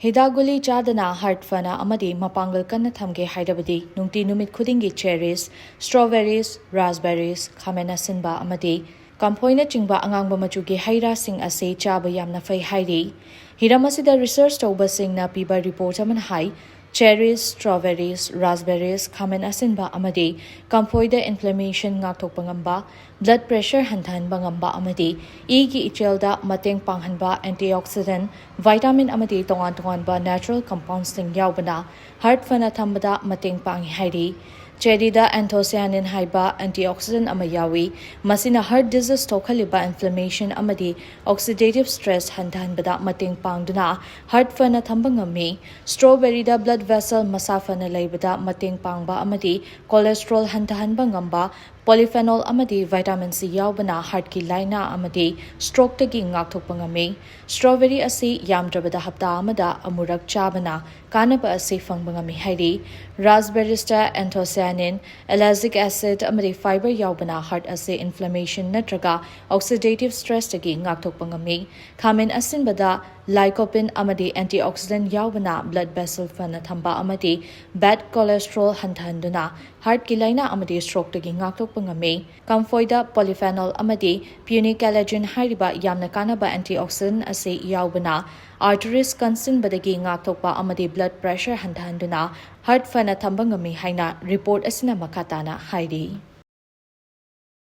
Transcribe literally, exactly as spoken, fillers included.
ꯍꯤꯗꯥꯛ ꯒꯨꯂꯤ ꯆꯥꯗꯅ ꯍꯥꯔꯠ ꯐꯅ ꯑꯃꯗꯤ ꯃꯄꯥꯡꯒꯜ ꯀꯟꯅ ꯊꯝꯒꯦ ꯍꯥꯏꯔꯕꯗꯤ ꯅꯨꯡꯇꯤ ꯅꯨꯃꯤꯠ ꯈꯨꯗꯤꯡꯒꯤ ꯆꯦꯔꯤꯁ, ꯁ꯭ꯇ꯭ꯔꯣꯕꯦꯔꯤꯁ, ꯔꯥꯁꯕꯦꯔꯤꯁ, ꯈꯥꯃꯦꯟ ꯑꯁꯤꯟꯕ ꯑꯃꯗꯤ ꯀꯝꯐꯣꯏꯅꯆꯤꯡꯕ ꯑꯉꯥꯡꯕ ꯃꯆꯨꯒꯤ ꯍꯩ ꯔꯥꯁꯤꯡ ꯑꯁꯤ ꯆꯥꯕ ꯌꯥꯝꯅ ꯐꯩ ꯍꯥꯏꯔꯤ꯫ ꯍꯤꯔꯝ ꯑꯁꯤꯗ ꯔꯤꯁꯔꯆ ꯇꯧꯕꯁꯤꯡꯅ ꯄꯤꯕ ꯔꯤꯄꯣꯔꯠ ꯑꯃꯅ ꯍꯥꯏ, ꯆꯦꯔꯤꯁ, ꯁ꯭ꯇ꯭ꯔꯣꯕꯦꯔꯤꯁ, ꯔꯥꯁꯕꯦꯔꯤꯁ, ꯈꯥꯃꯦꯟ ꯑꯁꯤꯟꯕ ꯑꯃꯗꯤ ꯀꯝꯐꯣꯏꯗ ꯏꯟꯐ꯭ꯂꯦꯃꯦꯁꯟ ꯉꯥꯛꯊꯣꯛꯄ ꯉꯝꯕ, ꯕ꯭ꯂꯗ ꯄ꯭ꯔꯦꯁꯔ ꯍꯟꯊꯍꯟꯕ ꯉꯝꯕ ꯑꯃꯗꯤ ꯏꯒꯤ ꯏꯆꯦꯜꯗ ꯃꯇꯦꯡ ꯄꯥꯡꯍꯟꯕ ꯑꯦꯟꯇꯤꯑꯣꯛꯁꯤꯗꯦꯟ, ꯚꯥꯏꯇꯥꯃꯤꯟ ꯑꯃꯗꯤ ꯇꯣꯉꯥꯟ ꯇꯣꯉꯥꯟꯕ ꯅꯦꯆꯔꯦꯜ ꯀꯝꯄꯥꯎꯟꯁꯤꯡ ꯌꯥꯎꯕꯅ ꯍꯥꯔꯠ ꯐꯅ ꯊꯝꯕꯗ ꯃꯇꯦꯡ ꯄꯥꯡꯏ ꯍꯥꯏꯔꯤ꯫ ꯆꯦꯔꯤꯗ ꯑꯦꯟꯊꯣꯁꯤꯌꯥꯅꯤꯟ ꯍꯥꯏꯕ ꯑꯦꯟꯇꯤꯑꯣꯛꯁꯤꯗꯦꯟ ꯑꯃ ꯌꯥꯎꯏ꯫ ꯃꯁꯤꯅ ꯍꯥꯔꯠ ꯗꯤꯖꯤꯖ ꯊꯣꯛꯍꯜꯂꯤꯕ ꯏꯟꯐ꯭ꯂꯦꯃꯦꯁꯟ ꯑꯃꯗꯤ ꯑꯣꯛꯁꯤꯗꯦꯇꯤꯚ ꯁ꯭ꯇ꯭ꯔꯦꯁ ꯍꯟꯊꯍꯟꯕꯗ ꯃꯇꯦꯡ ꯄꯥꯡꯗꯨꯅ ꯍꯥꯔꯠ ꯐꯅ ꯊꯝꯕ ꯉꯝꯃꯤ꯫ ꯁ꯭ꯇ꯭ꯔꯣꯕꯦꯔꯤꯗ ꯕ꯭ꯂꯗ ꯚꯦꯁꯦꯜ ꯃꯁꯥ ꯐꯅ ꯂꯩꯕꯗ ꯃꯇꯦꯡ ꯄꯥꯡꯕ ꯑꯃꯗꯤ ꯀꯣꯂꯦꯁꯇ꯭ꯔꯣꯜ ꯍꯟꯊꯍꯟꯕ ꯉꯝꯕ, ꯄꯣꯂꯤꯐꯦꯅꯣꯜ ꯑꯃꯗꯤ ꯚꯥꯏꯇꯥꯃꯤꯟ ꯁꯤ ꯌꯥꯎꯕꯅ ꯍꯥꯔꯠꯀꯤ ꯂꯥꯏꯅꯥ ꯑꯃꯗꯤ ꯁ꯭ꯇ꯭ꯔꯣꯛꯇꯒꯤ ꯉꯥꯛꯊꯣꯛꯄ ꯉꯝꯃꯤ꯫ ꯁ꯭ꯇ꯭ꯔꯣꯕꯦꯔꯤ ꯑꯁꯤ ꯌꯥꯝꯗ꯭ꯔꯕꯗ ꯍꯞꯇꯥ ꯑꯃꯗ ꯑꯃꯨꯔꯛ ꯆꯥꯕꯅ ꯀꯥꯟꯅꯕ ꯑꯁꯤ ꯐꯪꯕ ꯉꯝꯃꯤ ꯍꯥꯏꯔꯤ꯫ ꯔꯥꯁꯕꯦꯔꯤꯁꯇ ꯑꯦꯟꯊꯣꯁꯤꯌꯥꯅꯤꯟ, ꯑꯦꯂꯥꯖꯤꯛ ꯑꯦꯁꯤꯗ ꯑꯃꯗꯤ ꯐꯥꯏꯕꯔ ꯌꯥꯎꯕꯅ ꯍꯥꯔꯠ ꯑꯁꯤ ꯏꯟꯐ꯭ꯂꯦꯃꯦꯁꯟ ꯅꯠꯇ꯭ꯔꯒ ꯑꯣꯛꯁꯤꯗꯦꯇꯤꯚ ꯁ꯭ꯇ꯭ꯔꯦꯁꯇꯒꯤ ꯉꯥꯛꯊꯣꯛꯄ ꯉꯝꯃꯤ꯫ ꯈꯥꯃꯦꯟ ꯑꯁꯤꯟꯕꯗ ꯂꯥꯏꯀꯣꯄꯤꯟ ꯑꯃꯗꯤ ꯑꯦꯟꯇꯤꯑꯣꯛꯁꯤꯗꯦꯟ ꯌꯥꯎꯕꯅ ꯕ꯭ꯂꯗ ꯚꯦꯁꯦꯜ ꯐꯅ ꯊꯝꯕ ꯑꯃꯗꯤ ꯕꯦꯗ ꯀꯣꯂꯦꯁꯇ꯭ꯔꯣꯜ ꯍꯟꯊꯍꯟꯗꯨꯅ ꯍꯥꯔꯠꯀꯤ ꯂꯥꯏꯅꯥ ꯑꯃꯗꯤ ꯁ꯭ꯇ꯭ꯔꯣꯛꯇꯒꯤ ꯉꯥꯛꯊꯣꯛꯄ ꯉꯝꯃꯤ꯫ ꯀꯝꯐꯣꯏꯗ ꯄꯣꯂꯤꯐꯦꯅꯣꯜ ꯑꯃꯗꯤ ꯄ꯭ꯌꯨꯅꯤꯀꯦꯂꯦꯖꯤꯟ ꯍꯥꯏꯔꯤꯕ ꯌꯥꯝꯅ ꯀꯥꯟꯅꯕ ꯑꯦꯟꯇꯤꯑꯣꯛꯁꯤꯗꯦꯟ ꯑꯁꯤ ꯌꯥꯎꯕꯅ ꯑꯥꯔꯇꯔꯤꯁ ꯀꯟꯁꯤꯟꯕꯗꯒꯤ ꯉꯥꯛꯊꯣꯛꯄ ꯑꯃꯗꯤ ꯕ꯭ꯂꯗ ꯄ꯭ꯔꯦꯁꯔ ꯍꯟꯊꯍꯟꯗꯨꯅ ꯍꯥꯔꯠ ꯐꯅ ꯊꯝꯕ ꯉꯝꯃꯤ ꯍꯥꯏꯅ ꯔꯤꯄꯣꯔꯠ ꯑꯁꯤꯅ ꯃꯈꯥ ꯇꯥꯅ ꯍꯥꯏꯔꯤ꯫